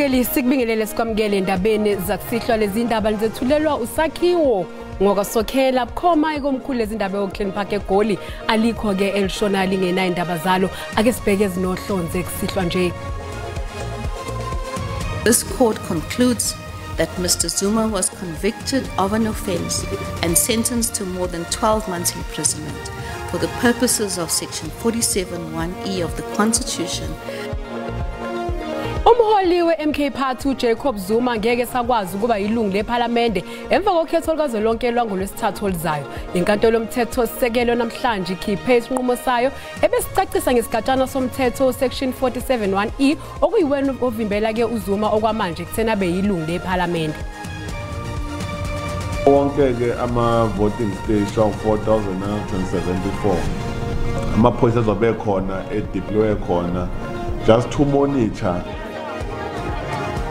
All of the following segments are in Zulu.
Mbukeli, sikubingelele sikwamukele endabeni zakusihlwa. Lezi ndaba nizethulelwa uSakhiwo ngokaSokhela bukhoma ikomkhulu lezindaba eOakland Park eGoli. Alikho ke elishona lingena indaba zalo. Ake sibheke ezinohlonze kusihlwa nje. This court concludes that Mr. Zuma was convicted of an offence and sentenced to more than 12 months imprisonment for the purposes of Section 47(1)(e) of the Constitution. Umholi we-MK Party uJacob Zuma ngeke sakwazi ukuba yilungu lephalamende emva kokhetho lukazwelonke lwangolwesithathu oluzayo. Inkantolo yomthethosisekelo namhlanje ikhiphe isinqumo sayo ebesicacisa ngesigatshana somthetho Section 47(1)(e) okuyiwena ovimbela ke uZuma okwamanje kuthena abe yilungu lephalamende. Wonke ke ama voting station 4974 amaphoyisa azobe khona edeploy khona just to monitor.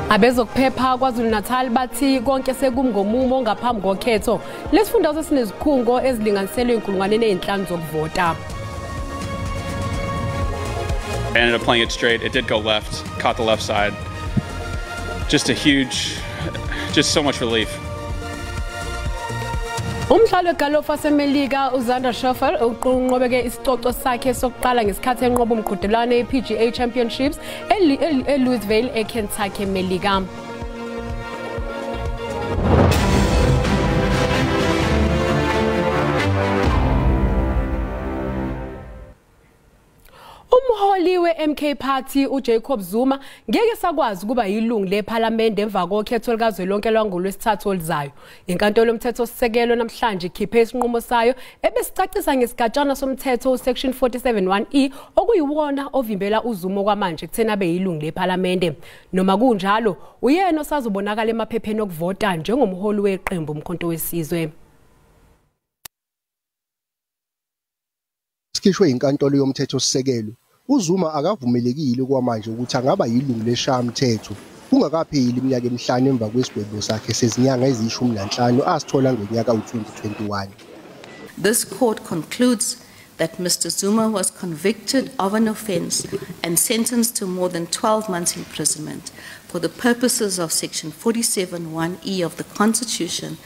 Abezokuphepha KwaZulu-Natal bathi konke sekungomumo ngaphambi kokhetho. Lesifundazwe sinezikhungo ezilinganiselwe 5,000 zokuvota. I ended up playing it straight. It did go left, caught the left side. Just a huge, just so much relief. Umdlali wegalofu waseMelika uXander Schauffele unqobeke isicoco sakhe sokuqala ngesikhathi enqoba umqhudelwano we-PGA Championships eLouisville eKentucky eMelika. Umholi we-MK Party uJacob Zuma ngeke sakwazi ukuba yilungu lephalamende emva kokhetho lukazwelonke lwangolwesithathu oluzayo. Inkantolo yomthethosisekelo namhlanje ikhiphe isinqumo sayo ebesicacisa ngesigatshana somthetho Section 47(1)(e) okuyiwona ovimbela uZuma okwamanje kuthena abe yilungu lephalamende. Noma kunjalo, uyena osazobonakala emaphepheni okuvota njengomholi weqembu uMkhonto weSizwe. Sikhishwe inkantolo yomthethosisekelo, uZuma akavumelekile kwamanje ukuthi angaba yilungu lesishayamthetho kungakapheli iminyaka emihlanu emva kwesigwebo sakhe sezinyanga eziyi-15 asithola ngonyaka u-2021. This court concludes that Mr. Zuma was convicted of an offence and sentenced to more than 12 months imprisonment for the purposes of Section 47(1)(e) of the Constitution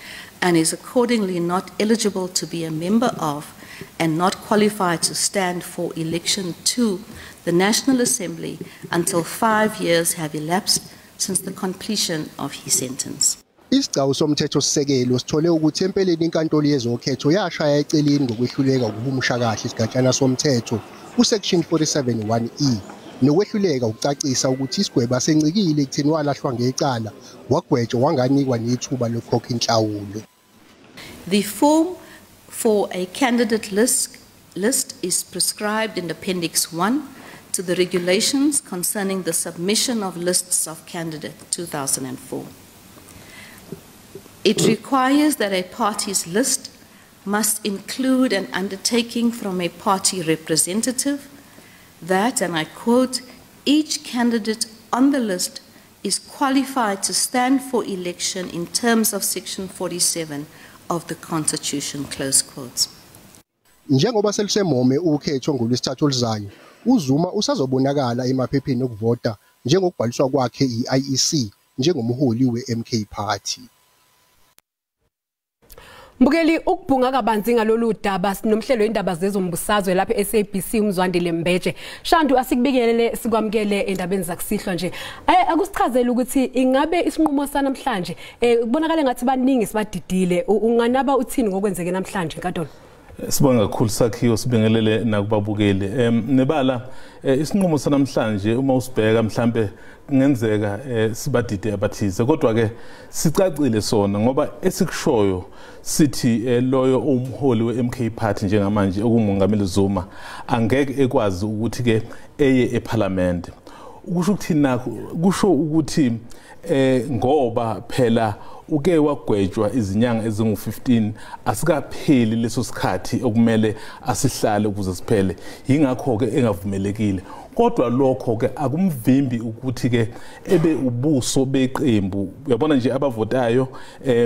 and is accordingly not eligible to be a member of and not qualified to stand for election to the National Assembly until 5 years have elapsed since the completion of his sentence. Isigcawu somthethosisekelo sithole ukuthi empeleni inkantolo yezokhetho yashaya eceleni ngokwehluleka ukuhumusha kahle isigatshana somthetho uSection 47(1)(e) nokwehluleka ukucacisa ukuthi isigwebo asencikile ekutheni walahlwa ngecala wagwetshwa wanganikwa nethuba lokukhokha inhlawulo. The form for a candidate list is prescribed in Appendix 1 to the regulations concerning the submission of lists of candidates 2004. It requires that a party's list must include an undertaking from a party representative that, and I quote, each candidate on the list is qualified to stand for election in terms of Section 47 of the Constitution, close quotes. Njengoba selusemome ukhetho ngolwesithathu oluzayo, uZuma usazobonakala emaphepheni okuvota njengokubhaliswa kwakhe i-IEC njengomholi we-MK Party. Mbukeli, ukubhunga kabanzi ngalolu daba sinomhlelo indaba zezombusazwe lapha eSABC uMzwandile Mbeje. Shandu, asikubikelele sikwamukele endabeni zakusihlwa nje. Akusichazele ukuthi ingabe isinqumo sanamhlanje kubonakala ngathi baningi sibadidile, unganaba uthini ngokwenzeke namhlanje enkantolo? Sibonga kakhulu Sakhiwo, sibingelele nakubabukeli. Nebala isinqumo sanamhlanje uma usibheka mhlambe kungenzeka sibadide abathize, kodwa ke sicacile sona ngoba esikushoyo sithi loyo umholi we-MK Party njengamanje okungumongameli Zuma angeke ekwazi ukuthi ke eye eParliament. Kusho ukuthi nakho kusho ukuthi ngoba phela uke wagwetshwa izinyanga ezingu-15, asikapheli leso sikhathi okumele asihlale ukuze siphele, yingakho-ke engavumelekile. Kodwa lokho-ke akumvimbi ukuthi-ke ebe ubuso beqembu. Uyabona nje abavotayo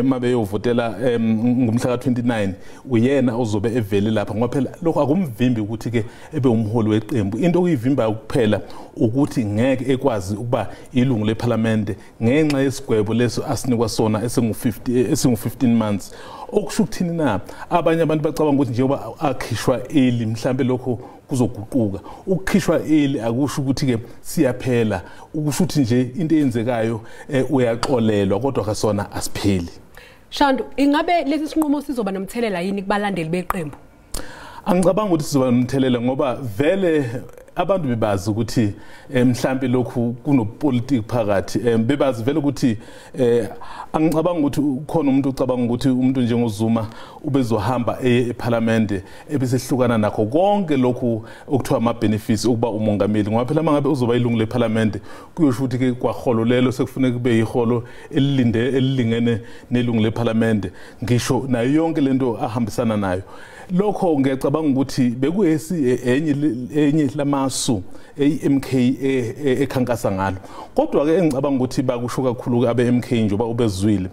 uma beyovotela ngomhla ka-29 uyena ozobe evele lapha, ngoba phela lokho akumvimbi ukuthi-ke ebe umholi weqembu. Into okuyivimbayo kuphela ukuthi ngeke ekwazi ukuba ilungu lephalamende ngenxa yesigwebo leso asinikwa sona esingu-15 months. Okusho ukuthini na? Abanye abantu bacabanga ukuthi njengoba akhishwa eli mhlambe lokho kuzoguquka. Ukukhishwa eli akusho ukuthi-ke siyaphela, ukusho ukuthi nje into eyenzekayo uyaxolelwa, kodwa kasona asipheli. Shandu, ingabe lesi sinqumo sizoba nomthelela yini kubalandeli beqembu? Angicabanga ukuthi sizoba nomthelela, ngoba vele abantu bebazi ukuthi mhlambe lokhu kunopolitiki phakathi. Bebazi vele ukuthi angicabanga ukuthi khona umuntu ucabanga ukuthi umuntu njengoZuma ubezohamba eye eParliament ebesehlukana nakho konke lokhu okuthiwa ama benefits ukuba umongameli, ngoba phela mangabe uzoba ilungu leParliament kuyosho ukuthi ke kwaholo lelo sekufuneka kube iholo elilinde elilingene nelungu leParliament, ngisho nayo yonke lento ahambisana nayo. Lokho ngiyacabanga ukuthi bekuyesi enye lamasu eMK ekhankasa ngalo. Kodwa ke engicabanga ukuthi bakusho kakhulu abe MK njengoba ubezwile,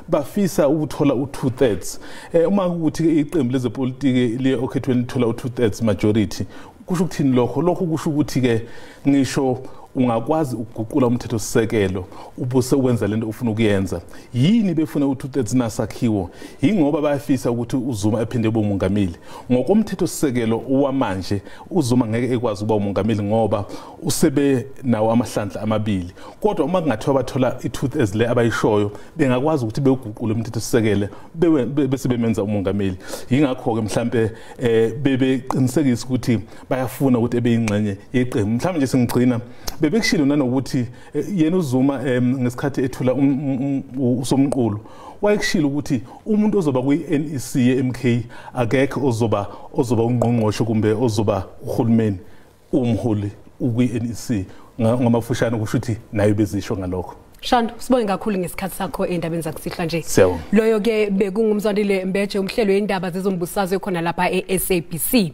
bafisa ukuthola u2/3. Uma ukuthi iqembu lezepolitiki liye okhethweni lithola u2/3 majority, kusho ukuthini lokho? Lokho kusho ukuthi ke ngisho ungakwazi ukuguqula umthetho sisekelo ubuse ukwenza lento ufuna ukuyenza. Yini befuna u2/3 nasakhiwo? Yingoba bayafisa ukuthi uZuma ephinde ebe umongameli. Ngokomthetho sisekelo wamanje uZuma ngeke ekwazi ukuba umongameli ngoba usebe nawo amahlandla amabili. Kodwa uma kungathiwa bathola i2/3 le abayishoyo, bengakwazi ukuthi bewuguqule umthetho sisekelo bese bemenza umongameli. Yingakho ke mhlambe bebeqinisekisa ukuthi bayafuna ukuthi ebe ingxenye yeqembu. Mhlambe nje sengigcina bebekushilo nanokuthi yena uZuma ngesikhathi ethula usomqulu wayekushilo ukuthi umuntu ozoba kwi-NEC ye-MK akekho ozoba ungqongqoshe kumbe ozoba uhulumeni, umholi ukwi-NEC. Ngamafushane kusho ukuthi nayo bezisho ngalokho. Shandu, sibonge kakhulu ngesikhathi sakho endabeni zakusihlwa nje. Loyo ke bekungumzwandile Mbeje, umhlelo wendaba zezombusazwe khona lapha e-SABC.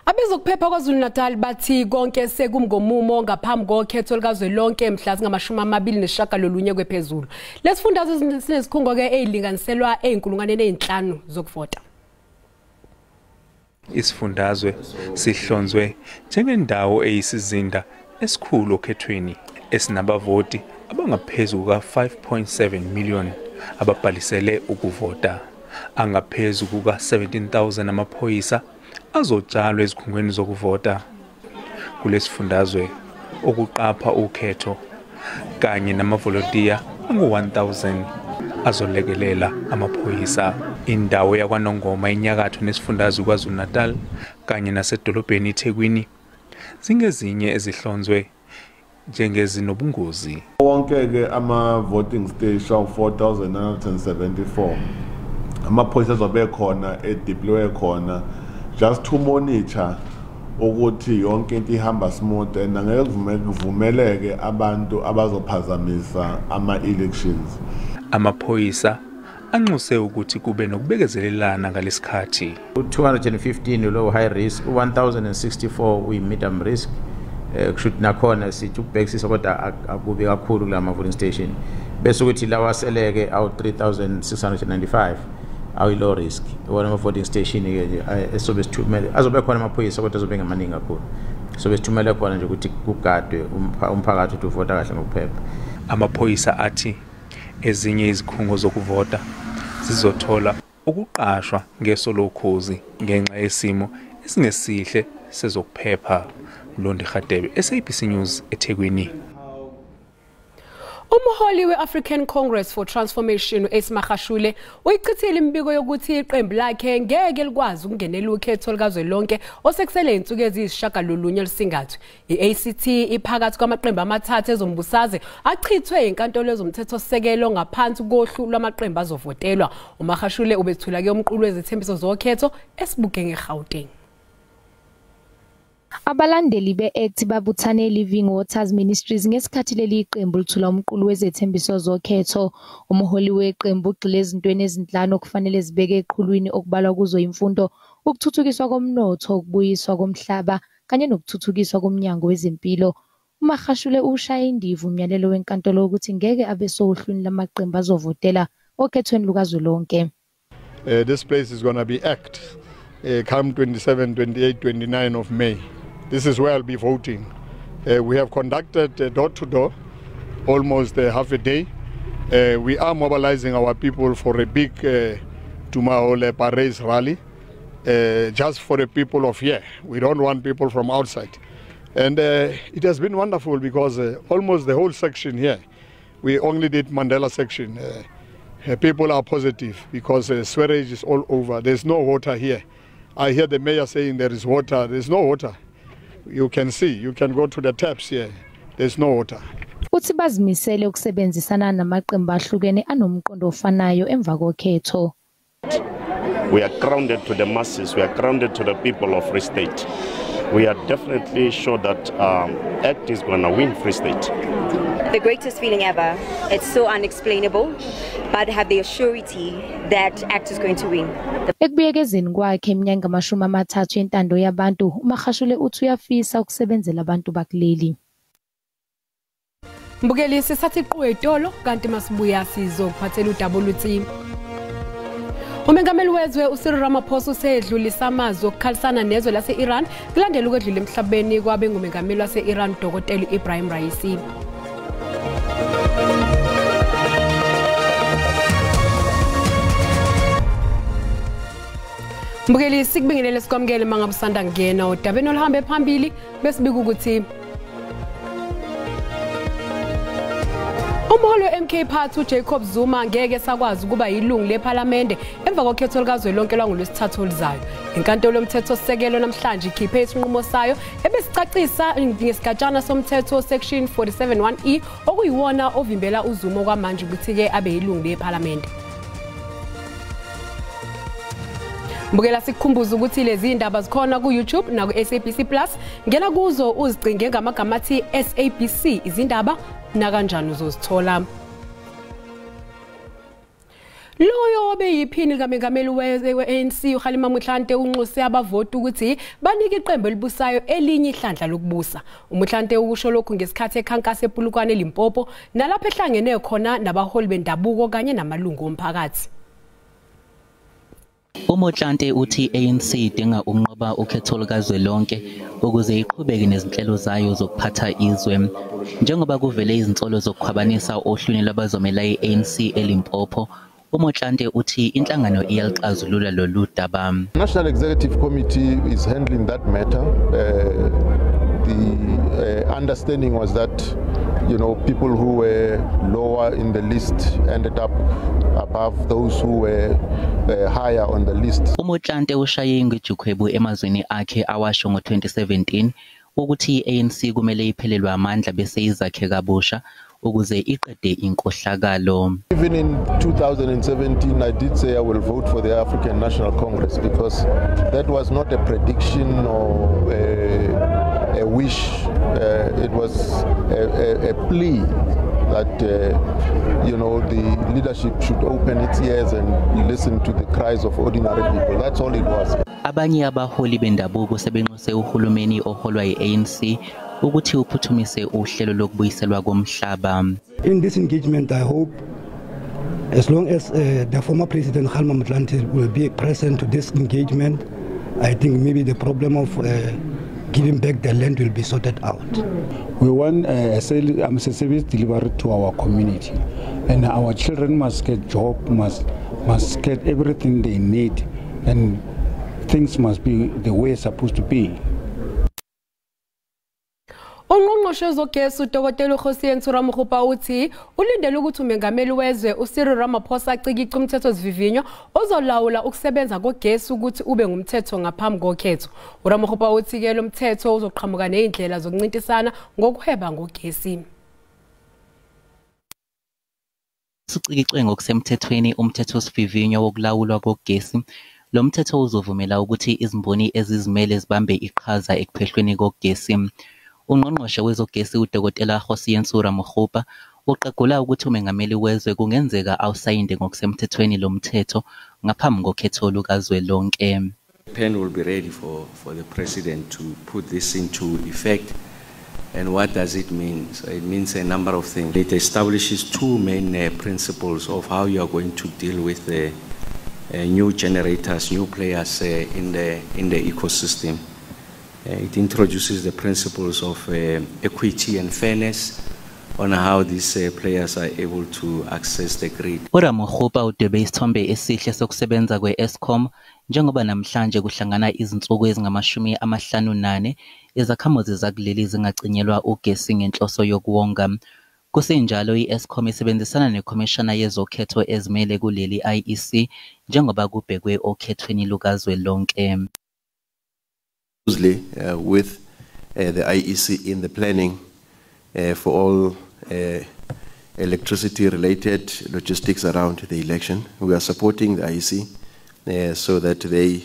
Abezokuphepha KwaZulu-Natal bathi konke sekumgomumo ngaphambi kokhetho likazwelonke mhla zingama-29 kwephezulu. Lesifundazwe sinezikhungo ke ezilinganiselwa ezinkulungwaneni ezinhlanu zokuvota. Isifundazwe sihlonzwe njengendawo eyisizinda esikhulu okhethweni esinabavoti abangaphezu kuka-5.7 million ababhalisele ukuvota. Angaphezu kuka-17,000 amaphoyisa azotshalwa ezikhungweni zokuvota kulesifundazwe okuqapha ukhetho, kanye namavolontiya angu-1,000 azolekelela amaphoyisa. Indawo yakwaNongoma enyakatho nesifundazwe KwaZulu-Natal kanye nasedolobheni iThekwini zingezinye ezihlonzwe njengezinobungozi. Wonke ke ama voting station 4974 amaphoyisa azobe khona edeploy khona just to monitor ukuthi yonke into ihamba smooth, and angeke kuvumeleke abantu abazophazamisa ama-elections. Amaphoyisa anxuse ukuthi kube nokubekezelelana ngalesikhathi. 215 low high risk, 1064 we medium risk. Kushuthi nakhona sithi ukubhekisisa kodwa akubi kakhulu kulama voting station. Bese ukuthi lawa seleke awu 3695 awu low risk. Wona ama voting station ke nje esobe sithumele azobe khona amaphoyisa kodwa azobe ngamaningi kakhulu. Sobe sithumele khona nje ukuthi kugadwe umphakathi ukuthi uvota kahle ngokuphepha. Amaphoyisa athi ezinye izikhungo zokuvota zizothola ukuqashwa ngeso lokhozi ngenxa yesimo esingesihle sezokuphepha. Mlondi Khatebe, SABC News, eThekwini. Umholi we-African Congress for Transformation u-Ace Magashule uyichithile imibiko yokuthi iqembu lakhe ngeke likwazi ukungenela ukhetho likazwelonke osekusele insuku eziyisishiyagalolunye lusingathwe. I-ACT iphakathi kwamaqembu amathathu ezombusazwe achithwe inkantolo yezomthethosisekelo ngaphansi kohlu lwamaqembu azovotelwa. UMagashule ubethula ke umqulu wezithembiso zokhetho esibuke ngeGauteng. Abalandeli be-ACT babuthane e-Living Waters Ministries ngesikhathi leli qembu lithula umqulu wezethembiso zokhetho. Umholi weqembu ugxile ezintweni ezinhlanu okufanele zibeke eqhulwini okubalwa kuzo imfundo, ukuthuthukiswa komnotho, ukubuyiswa komhlaba kanye nokuthuthukiswa komnyango wezempilo. UMagashule ushaye indiva umyalelo wenkantolo ukuthi ngeke abe sohlwini lamaqembu azovotela okhethweni lukazwelonke. This place is going to be ACT come 27, 28, 29 of May. This is where I'll be voting. We have conducted door-to-door almost half a day. We are mobilizing our people for a big Tumahole Parades rally, just for the people of here. We don't want people from outside. And it has been wonderful because almost the whole section here, we only did Mandela section. People are positive because sewerage is all over. There's no water here. I hear the mayor saying there is water. There's no water. You can see, you can go to the taps here. There's no water. Uthi bazimisele ukusebenzisana namaqembu ahlukene anomqondo ofanayo emva kokhetho. We are grounded to the masses. We are grounded to the people of Free State. We are definitely sure that ACT is going to win Free State. The greatest feeling ever. It's so unexplainable, but have the assurity that ACT is going to win. Ekubuyekezeni kwakhe iminyaka 30 yentando yabantu, uMagashule uthi uyafisa ukusebenzela abantu bakuleli. Mbukeli, sisathi iqhu etolo kanti masibuya sizokuphathela udaba oluthi umengameli wezwe uCyril Ramaphosa usedlulisa amazwi okukhalisana nezwe lase-Iran kulandela ukwedlula emhlabeni kwabe ngumengameli wase-Iran Dr. Ibrahim Raisi. Mbukeli, sikubingelele sikwamukele mangabe usanda kungena odabeni oluhambe phambili besibika ukuthi umholi we-MK Party uJacob Zuma ngeke sakwazi ukuba yilungu lephalamende emva kokhetho lukazwelonke lwangolwesithathu oluzayo. Inkantolo yomthethosisekelo namhlanje ikhiphe isinqumo sayo ebesicacisa ngesigatshana somthetho section 47(1)E okuyiwona ovimbela uZuma kwamanje ukuthi-ke abe yilungu lephalamende. Mbukela, sikukhumbuza ukuthi lezi indaba zikhona ku-YouTube naku-SABC Plus. Ngena kuzo uzicinge ngamagama athi SABC izindaba nakanjani uzozithola. Loyo obeyiphini likamengameli we-ANC uKgalema Motlanthe unxuse abavoti ukuthi banike iqembu elibusayo elinye ihlandla lokubusa. UMotlanthe ukusho lokhu ngesikhathi ekhankasa ePolokwane eLimpopo nalapho ehlangene khona nabaholi bendabuko kanye namalungu omphakathi. UMotlanthe uthi ANC idinga ukunqoba ukhetho lukazwelonke ukuze iqhubeke nezinhlelo zayo zokuphatha izwe. Njengoba kuvele izinsolo zokukhwabanisa ohlwini lwabazomela i-ANC eLimpopo, uMotlanthe uthi inhlangano iyalixazulula lolu daba. National Executive Committee is handling that matter. The understanding was that, you know, people who were lower in the list ended up above those who were higher on the list. UMotlanthe ushaye ingwijikhwebu emazweni akhe awasho ngo-2017 ukuthi i-ANC kumele iphelelwe amandla bese izakhe kabusha ukuze iqede inkohlakalo. Even in 2017 I did say I will vote for the African National Congress because that was not a prediction or a wish. It was a plea that you know, the leadership should open its ears and listen to the cries of ordinary people. That's all it was. Abanye abaholi bendabuko sebenxuse uhulumeni oholwa yi-ANC ukuthi uphuthumise uhlelo lokubuyiselwa komhlaba. In this engagement, I hope as long as the former president Kgalema Motlanthe will be present to this engagement, I think maybe the problem of giving back the land will be sorted out. We want a service delivery to our community, and our children must get job, must get everything they need, and things must be the way it's supposed to be. Ungqongqoshe wezogesi uDokotela uKgosientsho Ramokgopa uthi ulindele ukuthi umengameli wezwe uCyril Ramaphosa acikice umthethosivivinyo ozolawula ukusebenza kogesi ukuthi ube ngumthetho ngaphambi kokhetho. uRamokgopa uthi ke lo mthetho uzoqhamuka nezindlela zokuncintisana ngokuhweba ngogesi. Ucikicwe ngokusemthethweni umthethosivivinyo wokulawulwa kogesi Lo mthetho uzovumela ukuthi izimboni ezizimele zibambe iqhaza ekuphehlweni kogesi. Ungqongqoshe wezogesi uDkt Kgosientsho Ramokgopa uqagula ukuthi umengameli wezwe kungenzeka awusayinde ngokusemthethweni lo mthetho ngaphambi kokhetho lukazwelonke. The pen will be ready for the president to put this into effect. And what does it mean? So it means a number of things. It establishes two main principles of how you are going to deal with the new generators, new players in the ecosystem. It introduces the principles of equity and fairness on how these players are able to access the grid. URamokgopa udwebe isithombe esihle sokusebenza kwe-Eskom njengoba namhlanje kuhlangana izinsuku ezingama-54 izakhamuzi zakuleli zingacinyelwa ugesi ngenhloso yokuwonga. Kusenjalo i-Eskom isebenzisana nekhomishana yezokhetho ezimele kuleli IEC njengoba kubhekwe okhethweni lukazwelonke. With the IEC in the planning for all electricity-related logistics around the election. We are supporting the IEC so that they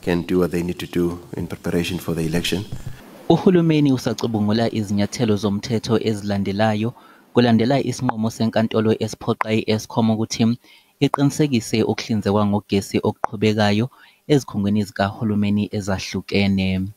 can do what they need to do in preparation for the election. Uhulumeni usacubungula izinyathelo zomthetho ezilandelayo kulandela isinqumo senkantolo esiphoqa i-Eskom ukuthi iqinisekise ukuhlinzekwa ngogesi okuqhubekayo ezikhungweni zikahulumeni ezahlukene.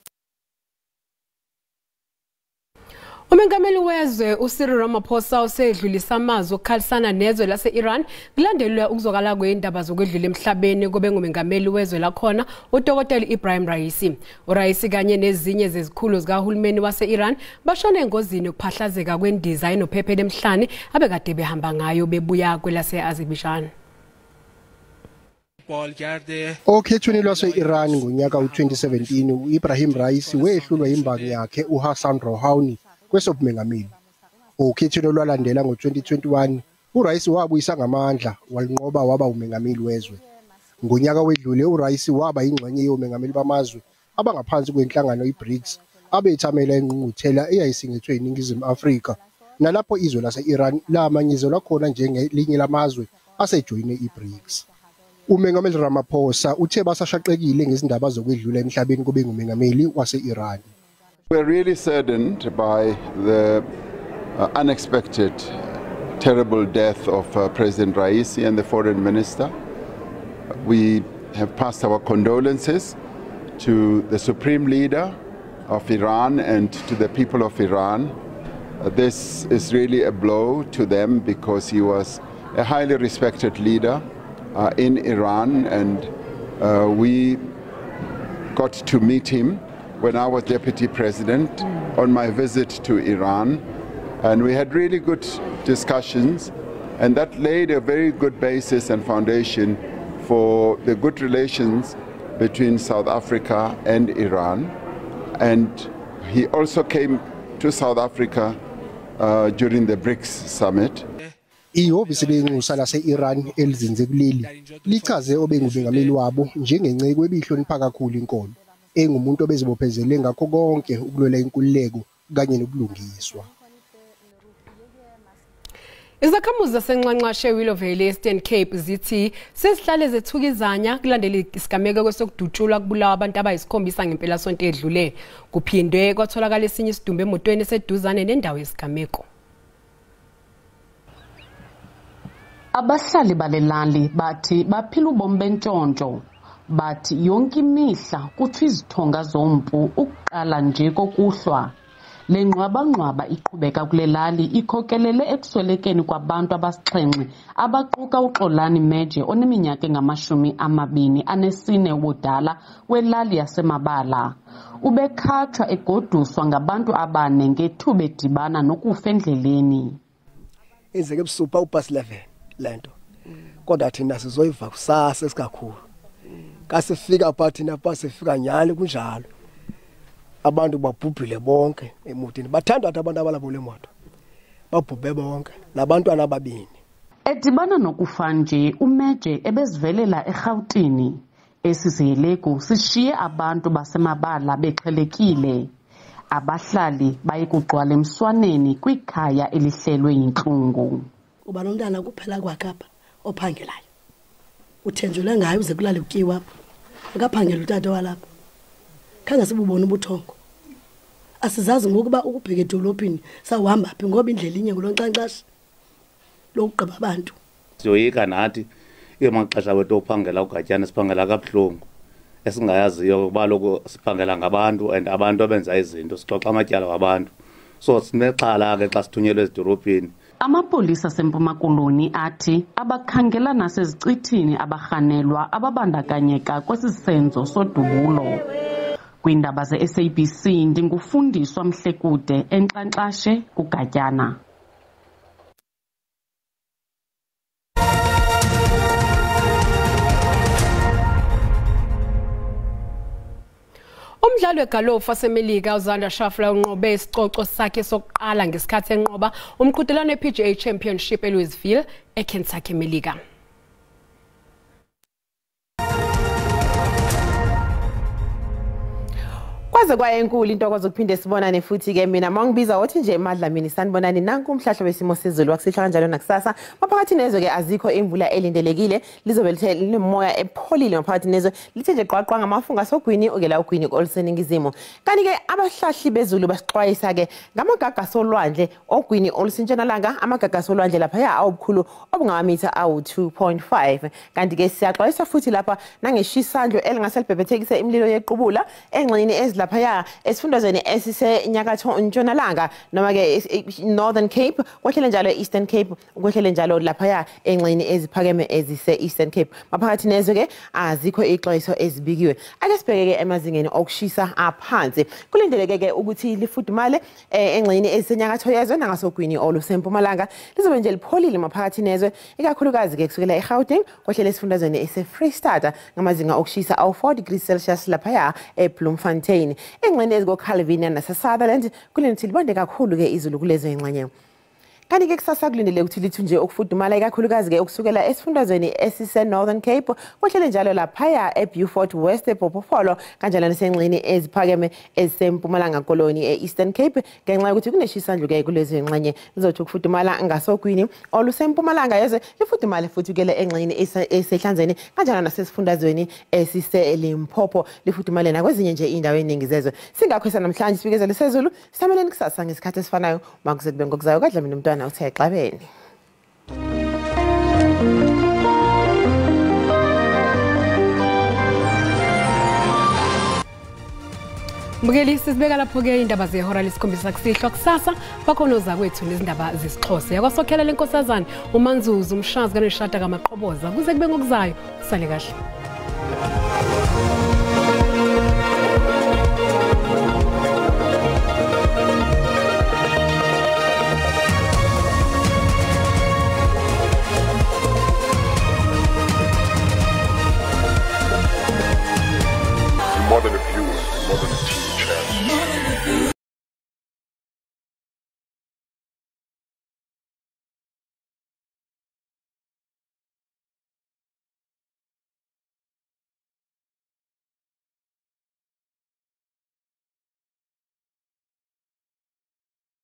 Umengameli wezwe uCyril Ramaphosa usedlulisa amazwi okukhalisana nezwe lase-Iran kulandelwa ukuzwakala kwendaba zokwedlula emhlabeni kube ngumengameli wezwe lakhona uDkt Ibrahim Raisi. URaisi kanye nezinye zezikhulu zikahulumeni wase-Iran bashone engozini yokuphahlazeka kwendiza enophephela emhlane abekade behamba ngayo bebuya kwelase-Azerbaijan. Okhethweni lwase-Iran ngonyaka u-2017 u-Ibrahim Raisi wehlulwa imbangi yakhe uHassan Rouhani kwesobumengameli. Okhethweni olwalandela ngo-2021 uRaisi wabuyisa ngamandla walinqoba waba umengameli wezwe. Ngonyaka wedlule uRaisi waba ingxenye yomengameli bamazwe abangaphansi kwenhlangano iBRICS abethamela ingqungquthela eyayisingethwe iNingizimu Afrika nalapho izwe lase-Iran lamanyizelwa khona njengelinye lamazwe asejoyine iBRICS. Umengameli Ramaphosa uthe basashaqekile ngezindaba zokwedlula emhlabeni kube ngumengameli wase-Iran. We're really saddened by the unexpected, terrible death of President Raisi and the foreign minister. We have passed our condolences to the supreme leader of Iran and to the people of Iran. This is really a blow to them because he was a highly respected leader in Iran, and we got to meet him when I was deputy president on my visit to Iran, and we had really good discussions, and that laid a very good basis and foundation for the good relations between South Africa and Iran. And he also came to South Africa during the BRICS summit. Ihhovisi lenxusa lase-Iran elizinze kuleli lichaze obengumengameli wabo njengenceko ebihlonipha kakhulu inkolo, engumuntu obezibophezele ngakho konke ukulwela inkululeko kanye nobulungiswa. Izakhamuzi zaseNxanxashe Willowvale Eastern Cape zithi sezihlale zethukizanya kulandela isigameko kwesokudutshulwa kubulawa abantu abayisikhombisa ngempelasonto edlule. Kuphindwe kwatholakala esinye isidumbu emotweni eseduzane nendawo yesigameko. Abahlali balelali bathi baphila ubomi bentshontsho. Bathi yonke imihla kuthwa izithonga zompu ukuqala nje kokuhlwa. Le ngxwabangxwaba iqhubeka kule lali ikhokelele ekuswelekeni kwabantu abasixhenxe abaquka uXolani Meje oneminyaka engu-24 ubudala welali yaseMabala. Ubekhatshwa egoduswa ngabantu abane ngethuba edibana nokufa endleleni. Enzeke ebusuku upast 11 lento. Kodwa thina sizoyiva kusasa esikakhulu. Kasifika pha thina pha sifika nyani kunjalo. Abantu babhubhile bonke emotini. Bathandwa abantu abalabo le moto. Babhubhe bonke nabantwana ababini. Edibana nokufa nje uMeje ebezivelela eRhawutini. Esi sihelegu sishiye abantu baseMabala bexhelekile. Abahlali baye kugcwala emswaneni kwikhaya elihlelwe yintlungu. Uba nomntana kuphela kwakhe apha ophangelayo. Uthenjelwe ngayo uze kulale kutyiwa apha. Akaphangela utata walapha. Khange sibubone ubuthongo. Asizazi ngokuba ukubheka edolophini sawuhamba phi ngoba indlela inye ngolonxanxashe lokugqiba abantu. Siyoyika nathi emaxesha wethu ophangela uGatyana siphangela kabuhlungu esingayaziyo ukuba lokhu siphangela ngabantu and abantu abenza izinto sixoxa amatyala wabantu, so sinexhala ke xa sithunyelwe ezidolophini. Amapolisa aseMpuma Koloni athi abakhangela nasezicithini abarhanelwa ababandakanyeka kwesi senzo sodubulo. Kwiindaba ze-SABC ndingufundiswa Mhlekude eNxanxashe kuGatyana. Umdlali wegalofu waseMelika uXander Schauffele unqobe isicoco sakhe sokuqala ngesikhathi enqoba umqhudelwano we-PGA Championship eLouisville, eKentucky, eMelika. Kwaze kwayenkulu intokozo kuphinde sibonane futhi ke mina mangibiza wothi nje eMadlamini sanibonani nanku umhlahlo wesimo sezulu wakusihla kanjalo nakusasa. Maphakathi nezwe ke azikho imvula elindelekile, lizobe lithe linomoya epholile maphakathi nezwe, lithe nje qwaqwa ngamafunga asogwini ukela ugwini oluseningizimu. Kanti ke abahlahli bezulu basixwayisa ke ngamagaga solwandle ogwini olusentshonalanga, amagaga solwandle lapha awubukhulu obungamamitha awu-2.5. Kanti ke siyaxwayiswa futhi lapha nangeshisandlo elingase libhebhethekise imililo yequbula engxenyeni ezilapha esifundazweni esisenyakatho ntshonalanga noma ke Northern Cape, kwehlele njalo Eastern Cape, kwehlele njalo laphaya engxenyeni eziphakeme ezise Eastern Cape. Maphakathi nezwe ke azikho ixwayiso ezibikiwe. Ake sibheke ke emazingeni okushisa aphansi. Kulindeleke ke ukuthi lifudumale engxenyeni ezisenyakatho yezwe nangasogwini olusempumalanga, lizobe nje lipholile maphakathi nezwe, ikakhulukazi ke kusukela eGauteng kwehlele esifundazweni ese-Free State ngamazinga okushisa awu-4 degrees Celsius laphaya eBloemfontein. Engxenye eziko-Calvinia nase-Sutherland kulindeleke libonde kakhulu ke izulu kulezo ingxenye. Kanti ke kusasa kulindele ukuthi lithu nje ukufudumala ikakhulukazi ke ukusukela esifundazweni esise-Northern Cape kwehlele njalo laphaya eBeaufort West, ePopofolo kanjalo nasengxenye eziphakeme ezisempumalanga koloni e-Eastern Cape ngenxa yokuthi kuneshisandlu ke kulezo ingxenye. Lizothi ukufudumala ngasogwini olusempumalanga yezwe lifudumale futhi kele engxenye esehlanzeni kanjalo nasesifundazweni esise-Limpopo lifudumale nakwezinye nje indawo eziningi zezwe. Singakho namhlanje sibikezelo sezulu sisameleni kusasa ngesikhathi esifanayo makuze kube ngokuzayo kaDlamini umntwana uthe xabeni. Mbukeli, sisibeka lapho-ke indaba zehora lesikhombisa kusihlwa. Kusasa bakhona ozakwethu nezindaba zesiXhosa. Yakwasokhela lenkosazane uManzuzu umshazi kaNeshada kaMaqhoboza. Kuze kube ngokuzayo, sale kahle. More than a viewer, more than a team.